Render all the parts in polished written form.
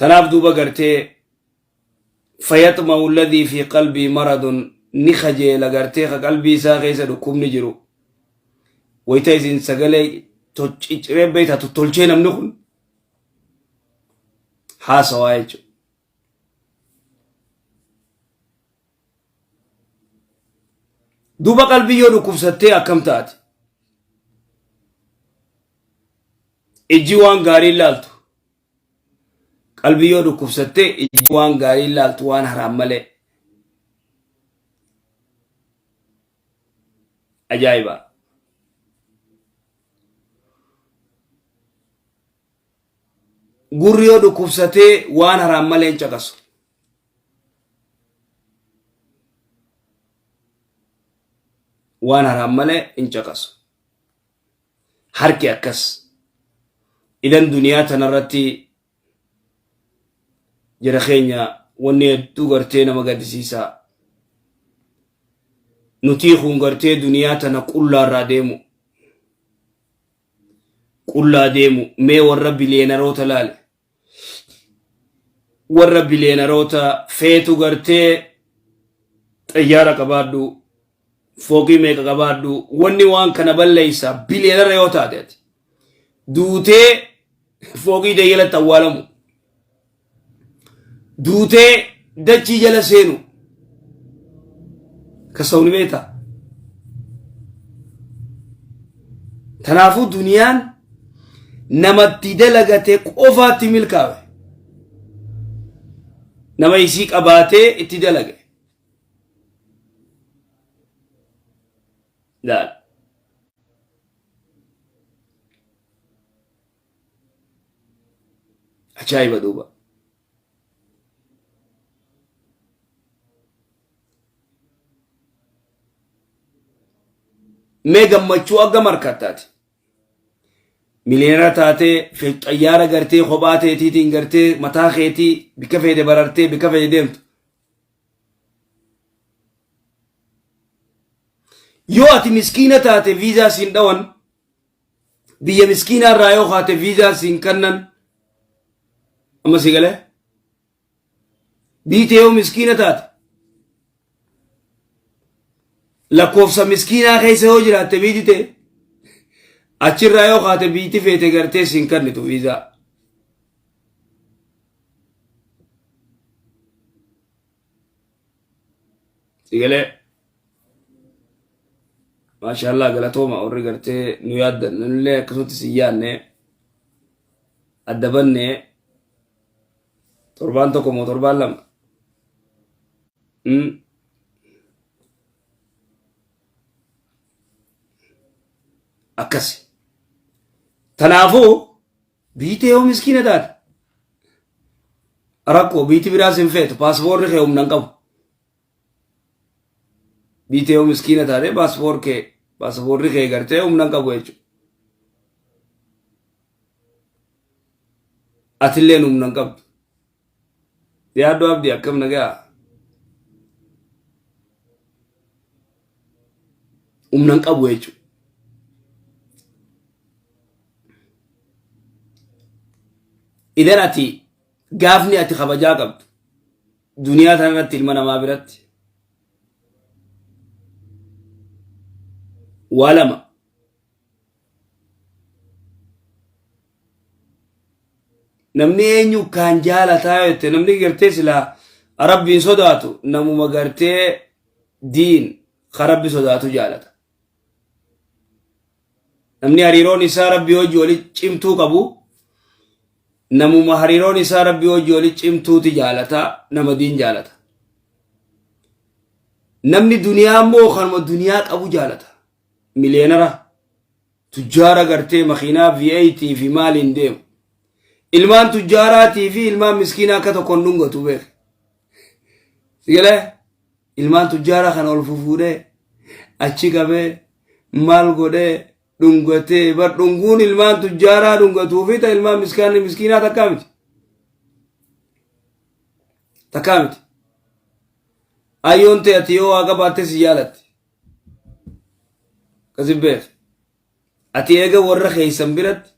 Tanaaf duuba gartee fayaxma'u alladhii fi qalbii maradun ni kajeela gartee ka qalbii isaa keessa dhukkubni jiru. Wayita isin sagalee cicciree beektaa tottolchee namni kun haasawaa jechuudha. Duuba qalbii yoo dhukkubsattee akkam taati? Ijji waan gaarii ilaaltu. Qalbii yoo dhukkubsattee ijji waan gaarii ilaaltu waan haraam malee. Ajaa'iba! Gurri yoo dhukkubsatee waan haraam malee hin caqasu. Waan haraam malee hin caqasu. Harki akkas. Idan duniyaa tanarratti jara keenya wanni hedduu gartee nama gaddisiisaa. Nutii kun gartee duniyaa tana qullaarraa deemu. Qullaa deemu mee warra biliyeenaroota laale. Warra biliyeenaroota feetu gartee xayyaara qabaadhu fooqii meeqa qabaadhu wanni waan kana balleessa biliyeenara yoo taate ati duutee fooqii ta'e jalatti awwaalamu duutee dachii jala seenu kasawni beektaa tanaafuu duniyaan namatti dalagate qofaatti milkaawe nama isii qabaatee itti dalage laal Ajaa'iba duuba. Mee gammachuu akka markattaati. Miliyoonara taatee xayyaara gartee kophaa teetiitiin gartee mataa keetii bikka feete barartee bikka feete deemtu. Yoo ati miskiina taate viizaa siin dhawan biyya miskiinaa irraa yoo kaate viizaa siin kannan amma si galee biitee yoo miskiina taate lakkoofsa miskiinaa keessa yoo jiraatte biiti ta'e achirraa yoo kaate biiti feete gartee siin kannitu viizaa. Si galee maashaallah galatooma warri gartee nu yaaddan nullee akkasumatti si yaadne adda banne torbaan tokko moo torbaan lama akkasi tanaafuu biitee yoo miskiina taate rakkoo biiti biraas hin feetu paaspoorri kee humna hin qabu Biitee yoo miskiina taate paaspoor kee paaspoorri kee gartee humna hin qabu jechuudha. Atilleen humna hin qabdu. Yaaddoo abdii akkam nagaa? Humna hin qabu jechuudha. Idan ati gaafni ati kabajaa qabdu duniyaa tana irratti ilma namaa biratti waa lama namni eenyu kaan jaalataa yoo jette namni gartee silaa rabbiin sodaatu namuma gartee diin ka rabbi sodaatu jaalata Namni hariiroon isaa Rabbii wajji wali cimtuu qabu namuma hariiroon isaa Rabbii wajji wali cimtuuti jaalata nama diin jaalata. Namni duniyaa immoo kanuma duniyaa qabu jaalata. Miliyeenara tujjaara gartee makiinaa V8 fi maaliin deemu. Ilmaan tujjaaraatii fi ilmaan miskiinaa akka tokkoon dhungatu beek. Sigalee ilmaan tujjaaraa kana ol fufuudhee achi qabee maal godhee dhungatee bar dhunguun ilmaan tujjaaraa dhungatuu fi ta ilmaan miskaanni miskiinaa takkaa miti. Takkaa miti. Ayyoon ta'e ati yoo waa qabaatte si jaalatti. Kasi beek. Ati eega warra keessan biratti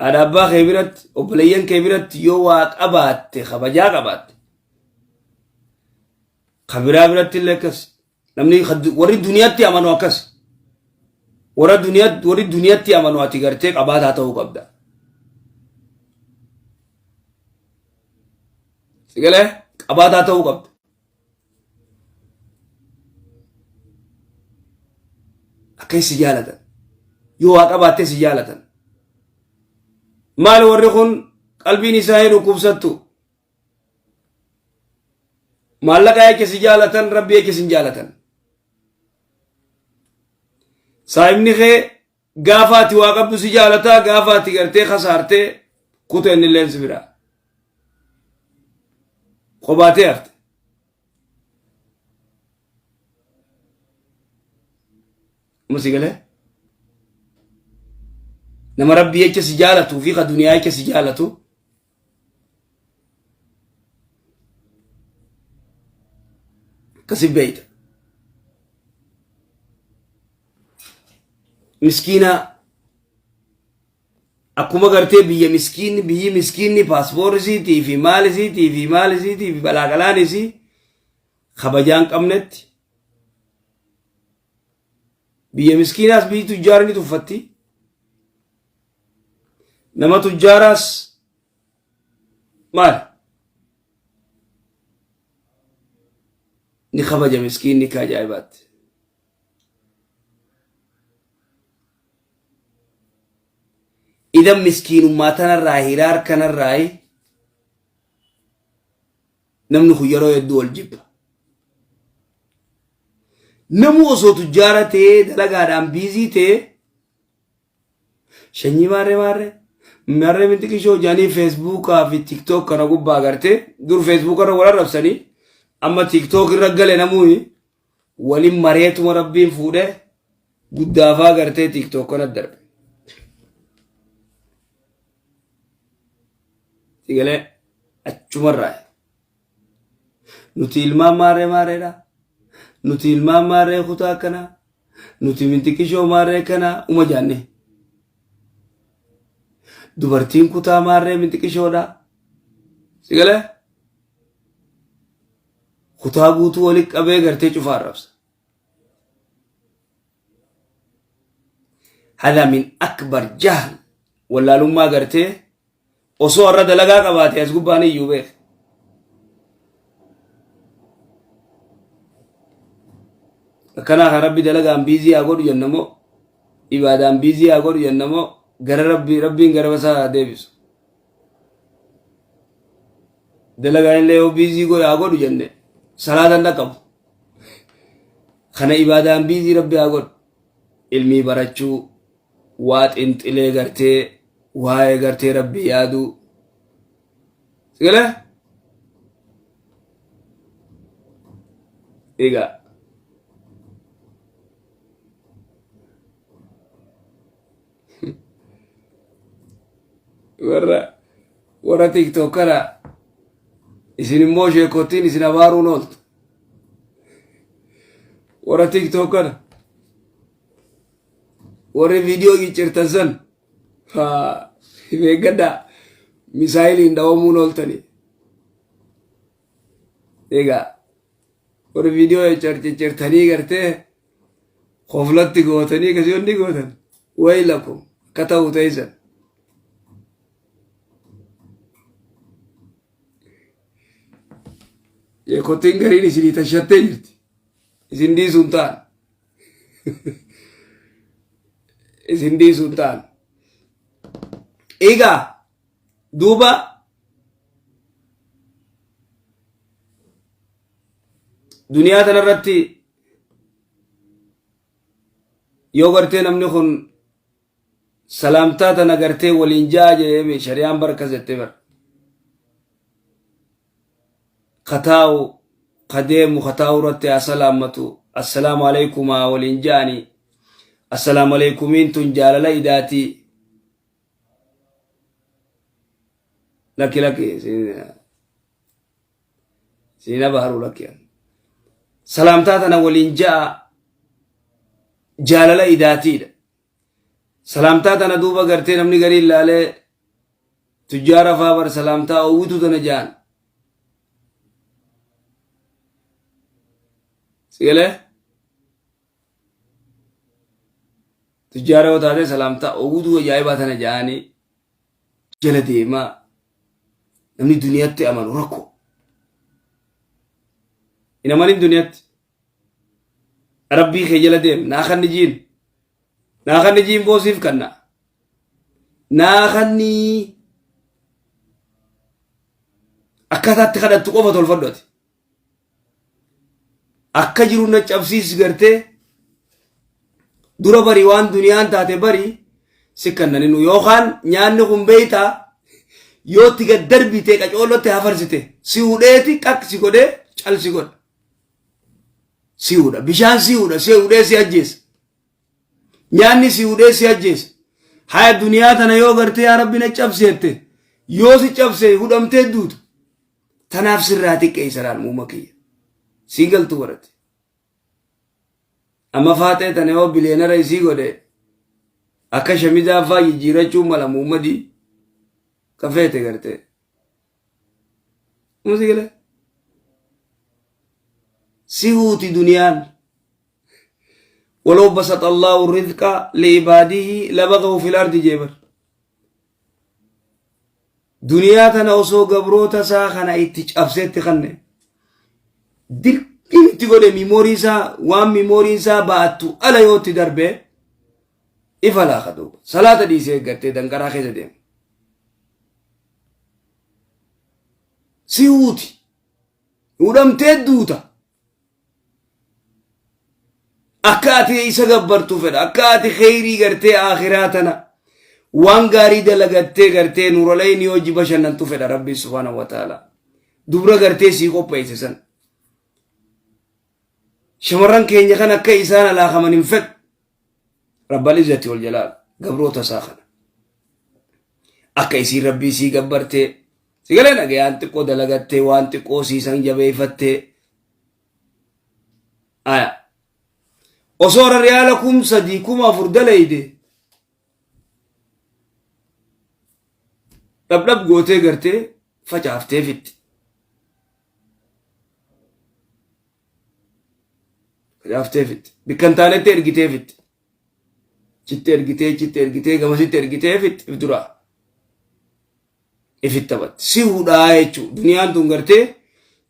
Haadha abbaa kee biratti, obboleeyyan kee biratti yoo waa qabaatte, kabajaa qabaatte. Ka biraa biratti illee akkas. Namni warri duniyaatti amanu akkas. Warra duniyaatti warri duniyaatti amanu ati gartee qabaataa ta'uu qabda. Sigalee qabaataa ta'uu qabda. Akka si jaalatan. Yoo waa qabaattee si jaalatan. Maal warri kun qalbiin isaa hin dhukkubsattu. Maallaqa jecha si jaalatan, rabbi jecha si hin jaalatan. Saahibni kee gaafa ati waa qabdu si jaalataa, gaafa ati gartee kasaartee kuta inni illeen si biraa. Qobaatee hafte. Amma si galee? Nama rabbi jecha si jaalatuu fi ka duniyaa jecha si jaalatu akkasi beeyta. Miskiinaa akkuma gartee biyya miskiinni biyyi miskiinni paaspoorri isiitii fi maal isiitii fi maal isiitii fi balaaqalaan isii kabajaan qabnetti biyya miskiinaas biyyi tujjaarri ni tuffatti. Nama tujjaaraas maal ni kabaja miskiinni akka ajaa'ibaatti. Idan miskiinummaa tanarraa hiraar kanarraa namni kun yeroo hedduu wal jibba. Namuu osoo tujjaara ta'ee dalagaadhaan biizii ta'ee shanyii maarree maarree maarree minxiqishoo jedhanii feesbuukaa fi tiktook kana gubbaa agartee dur feesbuuka irra wal arrabsanii amma tiktook irra gale namuu walin mareetuma rabbiin fuudhee guddaafaa gartee tiktook kana darbe. Sigalee achumarraa nuti ilmaan maarree maarreedha. Nuti ilmaan maarree kutaa akkanaa. Nuti minxiqishoo maarree akkanaa uma jaanne. Dubartiin kutaa maarree minxiqishoodha. Sigalee kutaa guutuu walitti qabee gartee cufaa arrabsa. Hada min akbar jahl wallaalummaa gartee osoo har'a dalagaa qabaate as gubbaan iyyuu beek. Akkanaa kan rabbi dalagaan biizii haa godhu jenna moo ibaadaan biizii haa godhu jenna moo gara rabbi rabbiin gara isaa haa deebisu. Dalagaan illee yoo biizii godhu haa godhu jenne salaatan dhaqqabu. Kana ibaadaan biizii rabbi haa godhu. Ilmii barachuu waa xinxilee gartee waa'ee gartee rabbii yaaduu. Sigalee? Egaa. Warra warra tiktok kana isin immoo sheekottiin isin abaaruun ooltu. Warra tiktok kana warri viidiyoo ciccirtan san haa eeggadhaa misaayiliin dhawamuun ooltanii. Egaa warri viidiyoo ciccirtanii gartee koflatti gootanii akkasii wanni gootan waylakum akka ta'u teessan. Sheekottiin gariin isinii tashattee jirti. Isin dhiisuun ta'an. Isin dhiisuun ta'an. Egaa duuba duniyaa tanarratti yoo gartee namni kun salaamtaa tana gartee waliin ja'a jedhee shari'aan barka jettee bara. Ka taa'u ka deemu ka taa'u irratti haa salaammatu assalaamu aleykumaa waliin ja'anii assalaamu aleykumiin tun jaalala idaatii lakki lakki siin abaaru lakki salaamtaa tana waliin ja'a jaalala idaatiidha salaamtaa tana duuba gartee namni garii ilaalee Tujjaara faa bar salaamtaa oowwituu tana ja'an. Si galee? Tujjaara yoo taate salaamtaa oowwituu ajaa'ibaa tana ja'anii jala deemaa namni duniyaatti amanu rakkoo. Hin amanin duniyaatti. Rabbii kee jala deem naa kanni jiin. Naa kanni jiin boosiif kanna. Naa kanni akkaataatti kadhattu qofa tolfadhu ati. Akka jiru na cabsiis gartee dura bari waan duniyaan taate bari si kannaninu yookaan nyaanni kun beeytaa yoo itti gad darbite qacoollotti hafarsite si hudheeti qaq si godhee cal si godha. Si hudha bishaan si hudha si hudhee si ajjeesa. Nyaanni si hudhee si ajjeesa. Haya duniyaa tana yoo gartee yaa rabbi na cabseette yoo si cabse hudhamtee duuta. Tanaaf sirraa xiqqeessa laal muuma kiyya. Siin galtuu barate. Amma faaxee tana yoo bileenara isii godhe akka shamizaa faa jijjiirachuu mala muummadii ka feete gartee. Musi galee. Si huuti duniyaan. Walaw basata Allahu rizqa liibaadihi labagaw fil ardi jeebar. Duniyaa tana osoo gabroota isaa kana itti cabseetti kanne dirqiin itti godhe miimoorii isaa waan miimooriin isaa baattu ala yoo itti darbe ifa laaka duuba salaata dhiisee eeggattee danqaraa keessa deema. Si huuti hudhamtee duuta. Akka ati isa gabbartu fedha. Akka ati kheyrii gartee akhiraa tana waan gaarii dalagattee gartee nuuralayni hojii bashannantu fedha Rabbi subhaanahu wa ta'ala. Dubra gartee sii qopheesse san. Shamarran keenya kan akka isaan alaakaman hin fedhu. Rabbal izzati wal jalaal gabroota isaa kana. Akka isiin rabbii sii gabbartee si galee nagayaan xiqqoo dalagattee waan xiqqoo siisan jabeeffattee aya osoo irra riyaala 3000 4000 dalayde dhabdhab gootee gartee facaaftee fixxi. Facaaftee fixxi. Bikka hin taanetti ergitee fixxi. Chitti ergitee chitti ergitee gamasitti ergitee fixxi if duraa. Ifitti taphatti. Si hudhaa jechuudha. Duniyaan tun gartee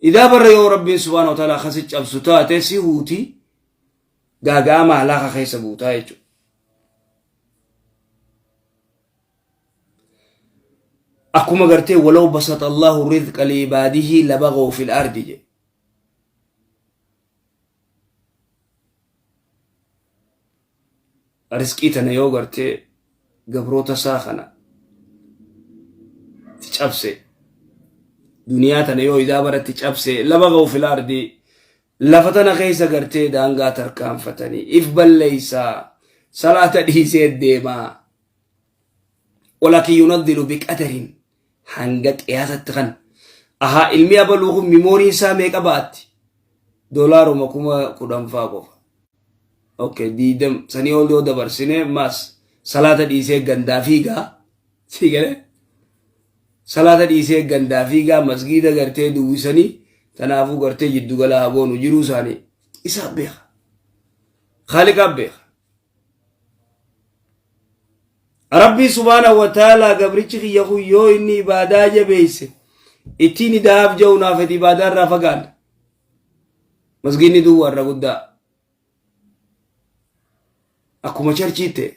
idaa barra yoo rabbiin subhaana wa ta'ala akkasi cabsu taate si huuti gaaga'ama halaaka keessa buutaa jechuudha. Akkuma gartee walaw basata Allahu rizqa liibaadihi labaghaw fil ardi jedhe. Rizqii tana yoo gartee gabroota isaa kana itti cabse duniyaa tana yoo idaa baratti cabse labaghaw fil ardi lafa tana keessa gartee daangaa tarkaanfatanii if balleeysaa salaata dhiisee deemaa walakin yunaddilu biqadarin hanga qiyaasatti kan ahaa ilmi abaluu kun mimooriin isaa meeqa baatti doolaaruma 10,000 faa qofa okay diidam sanii ol yoo dabarsine maas salaata dhiisee gandaa fiigaa sii galee salaata dhiisee gandaa fiigaa masgiida gartee duwwisanii tanaafuu gartee jiddugala haa goonu jiruu isaanii isaa beeka Khaaliqaa beeka Rabbii subhaanahu wa ta'aalaa gabrichi kiyya kun yoo inni ibaadaa jabeesse ittiin idaaf ja'u naaf ati ibaadaa irraa fagaadha. Masgiinni duwwaa irra guddaa. Akkuma charchii ta'e.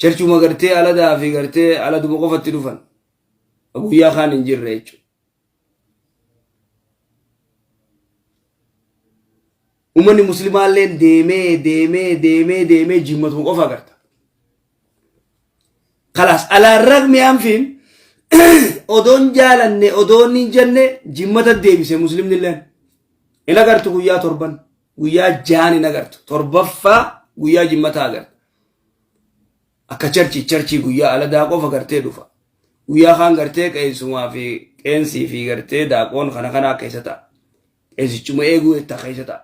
Charchuma gartee aladaa fi gartee aladuma qofatti dhufan. Guyyaa kaan hin jirre jechuudha. Uummanni muslimaalleen deemee deemee deemee deemee jimmatuma qofa agarta. Kalaas alaan ragmi anfiin odoon jaalanne odoon hin jenne jimmata deebise muslimni illeen. Hin agartu guyyaa torban guyyaa jaan hin agartu torbaffaa guyyaa jimmataa agarta. Akka charchii charchii guyyaa aladaa qofa gartee dhufa. Guyyaa kaan gartee qeensumaa fi qeensii fi gartee daaqoon kana kanaa keessa ta'a. Qeensichuma eeguu jettaa keessa ta'a.